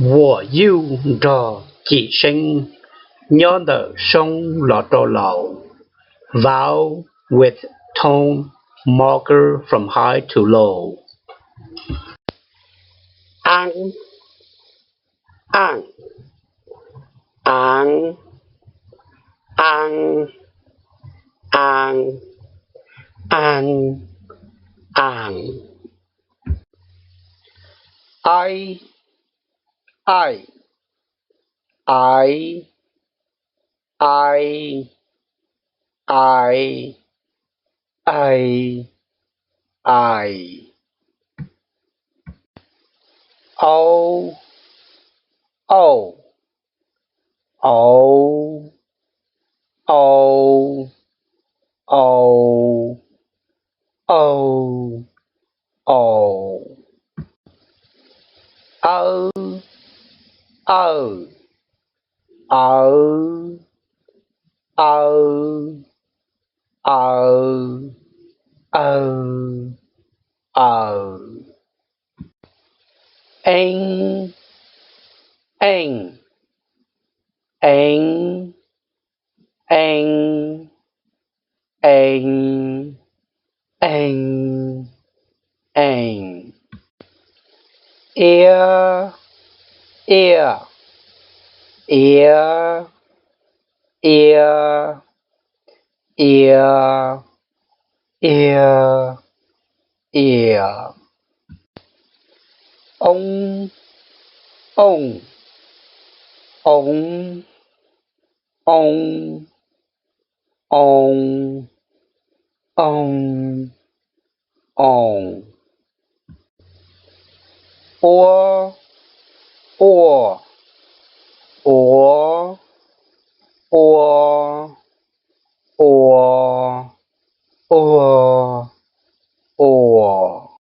Vuam ywj nrog cim seeb nyob ntawm soob los rau laus. Vowel with tone marker from high to low. Aav, aaj, aav, aa, aa, aa, aa. Ai, aij, ai, ai, ai, ai, ai. Au, auj, au, au, au, au, au. Aw, awj, aw, aw, aw, aw, aw. Eeb, eej, eeb, eeb, eeb, eej, eej. Ia, iaj, ia, ia, ia, ia, ia. Oob, ooj, oo, oo, oo, oo, oo. Ua, uaj, ua, ua, ua, ua.